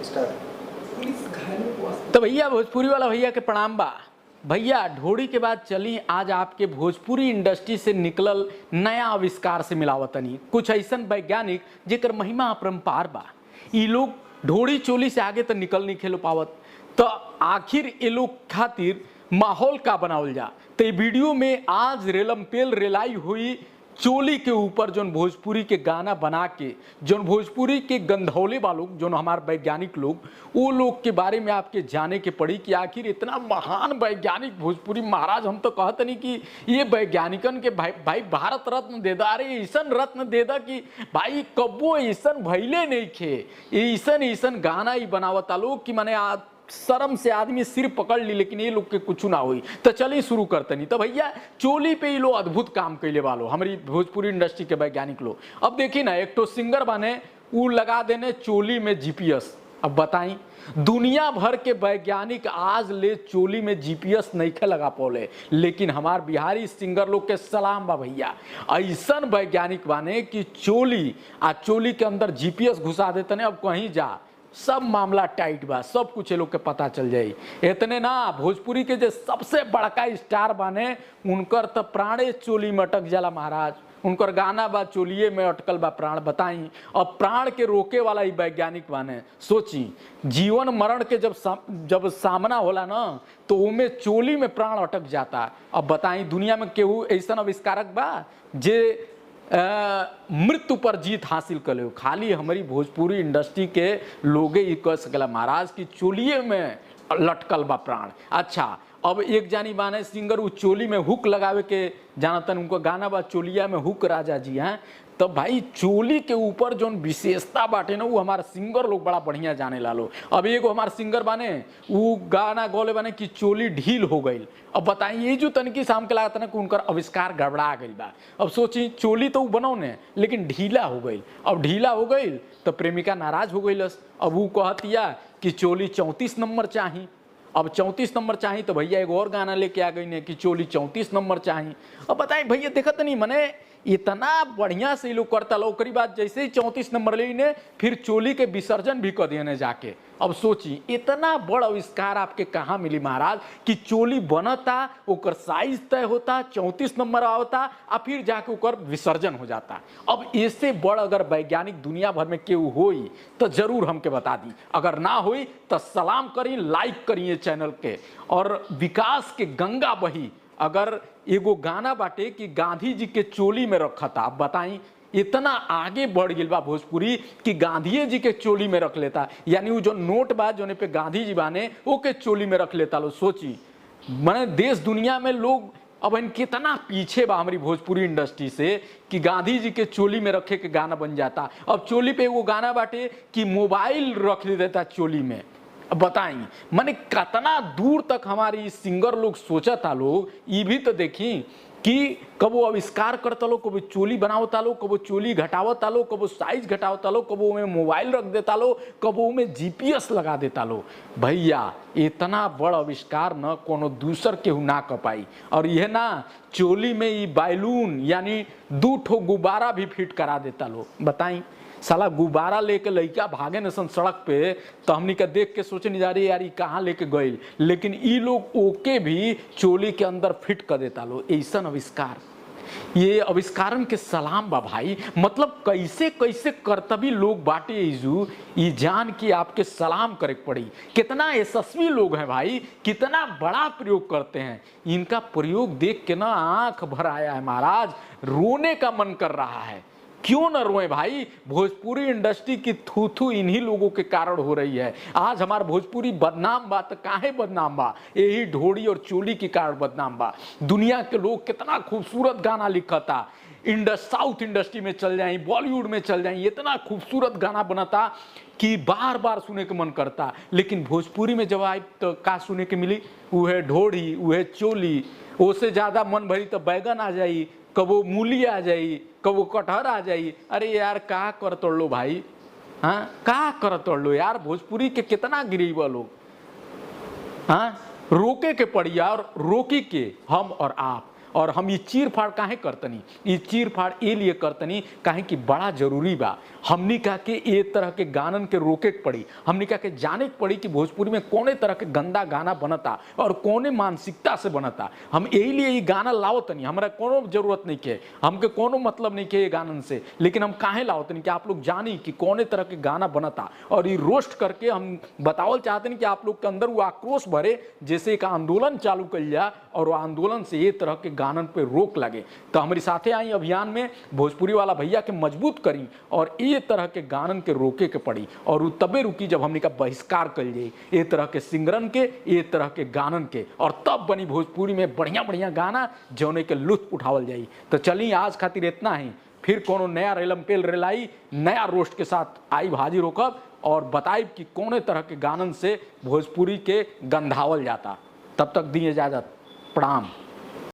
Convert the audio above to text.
Start. Police घायलों को तो भैया भोजपुरी वाला भैया के प्रणाम बा। भैया ढोड़ी के बाद चली आज आपके भोजपुरी इंडस्ट्री से निकलल नया आविष्कार से मिलावतनी कुछ ऐसन वैज्ञानिक जेकर महिमा अपरंपार बा। ई लोग ढोड़ी चोली से आगे तो निकल नहीं खेलो पावत, तो आखिर ये लोग खातिर माहौल का बनावल जा। तो ये वीडियो में आज रेलम पेल रेलाई हुई चोली के ऊपर जोन भोजपुरी के गाना बना के जोन भोजपुरी के गंधौले वालों जोन हमारे वैज्ञानिक लोग वो लोग के बारे में आपके जाने के पड़ी कि आखिर इतना महान वैज्ञानिक भोजपुरी महाराज, हम तो कहते नहीं कि ये वैज्ञानिकन के भाई भाई भारत रत्न दे दा, अरे ऐसन रत्न दे दा कि भाई कब्बो ऐसन भैले नहीं खे, ऐसन ऐसन गाना ही बनावता लोग कि माने शर्म से आदमी सिर पकड़ ली, लेकिन ये लोग के कुछ ना हुई। तो चलिए शुरू करते नहीं। तो भैया चोली पे ये लोग अद्भुत काम कैले वालो हमारी भोजपुरी इंडस्ट्री के वैज्ञानिक लोग। अब देखिए ना, एक तो सिंगर बने ऊ लगा देने चोली में जीपीएस। अब बताई दुनिया भर के वैज्ञानिक आज ले चोली में जीपीएस नहीं खे लगा पौले, लेकिन हमार बिहारी सिंगर लोग के सलाम बा भैया, ऐसन वैज्ञानिक बाने कि चोली आ चोली के अंदर जीपीएस घुसा देते ने, अब कहीं जा सब मामला टाइट बा, सब कुछ ये लोग के पता चल जाई। इतने ना भोजपुरी के जो सबसे बड़का स्टार बाने उनकर तो प्राणे चोली में अटक जाला महाराज, उनकर गाना बा चोलिए में अटकल बा प्राण। बताई अब प्राण के रोके वाला ही वैज्ञानिक बाने। सोची जीवन मरण के जब सामना होला ना तो उमे चोली में प्राण अटक जाता। अब बताई दुनिया में केहू ऐसा आविष्कारक बा जे मृत्यु पर जीत हासिल कर ले? खाली हमारी भोजपुरी इंडस्ट्री के लोगे ही कह सकेला महाराज की चोलिए में लटकल बा प्राण। अच्छा अब एक जानी बाने सिंगर उ चोली में हुक लगावे के जानतन, उनको गाना बा चोलिया में हुक राजा जी हैं। तो भाई चोली के ऊपर जोन विशेषता बाटे ना वो हमारा सिंगर लोग बड़ा बढ़िया जाने लालो। अब एगो हमार सिंगर बाने वो गाना गौले बाने कि चोली ढील हो गई। अब बताइए ये जो तनकी शाम के लागत ना कि उनकर आविष्कार गड़बड़ा गई बा। अब सोची चोली तो वो बनौने लेकिन ढीला हो गई। अब ढीला हो गई तो प्रेमिका नाराज हो गई। अब वो कहतिया कि चोली 34 नंबर चाही। अब 34 नंबर चाहिए तो भैया एक और गाना लेके आ गई ने कि चोली 34 नंबर चाहिए। अब बताएं भैया देखत नहीं मने इतना बढ़िया से लोग करता लो। ओकरी बात जैसे ही 34 नंबर ले ने फिर चोली के विसर्जन भी कर दिए जाके। अब सोची इतना बड़ आविष्कार आपके कहाँ मिली महाराज कि चोली बनता ओकर साइज तय होता 34 नंबर आवता आ फिर जाके ओकर विसर्जन हो जाता। अब इससे बड़ अगर वैज्ञानिक दुनिया भर में केहू होई तो जरूर हमके बता दी, अगर ना होई तो सलाम करी, लाइक करिए चैनल के। और विकास के गंगा बही अगर एगो गाना बाटे कि गांधी जी के चोली में रखता। आप बताई इतना आगे बढ़ गई बा भोजपुरी कि गांधी जी के चोली में रख लेता, यानी वो जो नोट बा जोने पे गांधी जी बाने वो के चोली में रख लेता लो। सोची माने देश दुनिया में लोग अब इन कितना पीछे बा हमारी भोजपुरी इंडस्ट्री से कि गांधी जी के चोली में रखे के गाना बन जाता। अब चोली पे वो गाना बाटे कि मोबाइल रख देता चोली में। अब बताई माने कितना दूर तक हमारी सिंगर लोग सोचता लोग। ये भी तो देखी कि कबो आविष्कार करता लो, कबो चोली बनावता लो, कबो चोली घटावता लो, कबो साइज घटावता लो, कबो में मोबाइल रख देता लो, कबो में जीपीएस लगा देता लो। भैया इतना बड़ आविष्कार न कोनो दूसर केहू ना कर पाई। और यह ना चोली में ये बैलून यानी 2 ठो गुब्बारा भी फिट करा देता लो। बताई साला गुब्बारा लेके लइका भागे न सन सड़क पे तो हमनी के देख के सोचे नहीं जा रही यार ये कहाँ लेके गई, लेकिन ई लोग ओके भी चोली के अंदर फिट कर देता लो। ऐसा आविष्कार, ये आविष्कारन के सलाम बा भाई। मतलब कैसे कैसे कर्तव्य लोग बाटे इजू, ये जान के आपके सलाम करे पड़ी। कितना यशस्वी लोग हैं भाई, कितना बड़ा प्रयोग करते हैं। इनका प्रयोग देख के ना आंख भर आया है महाराज, रोने का मन कर रहा है। क्यों न रोए भाई, भोजपुरी इंडस्ट्री की थू-थू इन्हीं लोगों के कारण हो रही है। आज हमार भोजपुरी बदनाम बा तो काहे बदनाम बा? यही ढोड़ी और चोली के कारण बदनाम बा। दुनिया के लोग कितना खूबसूरत गाना लिखता, साउथ इंडस्ट्री में चल जाए, बॉलीवुड में चल जाए, इतना खूबसूरत गाना बनाता कि बार बार सुने के मन करता। लेकिन भोजपुरी में जब आए तो का सुने के मिली? वह ढोड़ी, वह चोली, उससे ज़्यादा मन भरी तो बैगन आ जाई, कबो मूली आ जाई, कबो कटहर आ जाई। अरे यार का कर तोड़ लो भाई, हाँ का कर तोड़ लो यार। भोजपुरी के कितना गिरीब लोग, हाँ रोके के पड़ी और रोकी के हम और आप। और हम ये चीर फाड़ काहे करतनी, ये चीर फाड़ ए लिए करतनी काहे कि बड़ा जरूरी बा। हमनी का के ए तरह के गानन के रोके के पड़ी, हमनी का के जाने के पड़ी कि भोजपुरी में कौने तरह के गंदा गाना बनता और कौने मानसिकता से बनता। हम यही लिए ये गाना लावतनी, हमरा कोनो जरूरत नहीं के, हमके कोनो मतलब नहीं के ये गानन से, लेकिन हम काहे लावतनी कि आप लोग जानी कि कौने तरह के गाना बनता। और ये रोस्ट करके हम बतावल चाहते कि आप लोग के अंदर वो आक्रोश भरे, जैसे एक आंदोलन चालू कर जा और वो आंदोलन से ये तरह के गानन पे रोक लगे। तो हमारे साथे आई अभियान में भोजपुरी वाला भैया के मजबूत करी और ये तरह के गानन के रोके के पड़ी, और वो तबे रुकी जब हमने का बहिष्कार कर जाए ये तरह के सिंगरन के, ये तरह के गानन के, और तब बनी भोजपुरी में बढ़िया बढ़िया गाना जौने के लुत्फ उठावल जाई। तो चली आज खातिर इतना ही, फिर कोनो नया रेलम पेल रेलाई नया रोस्ट के साथ आई हाजिर होकर और बताइब कि कौने तरह के गानन से भोजपुरी के गंधावल जाता। तब तक दी इजाज़त, प्रणाम।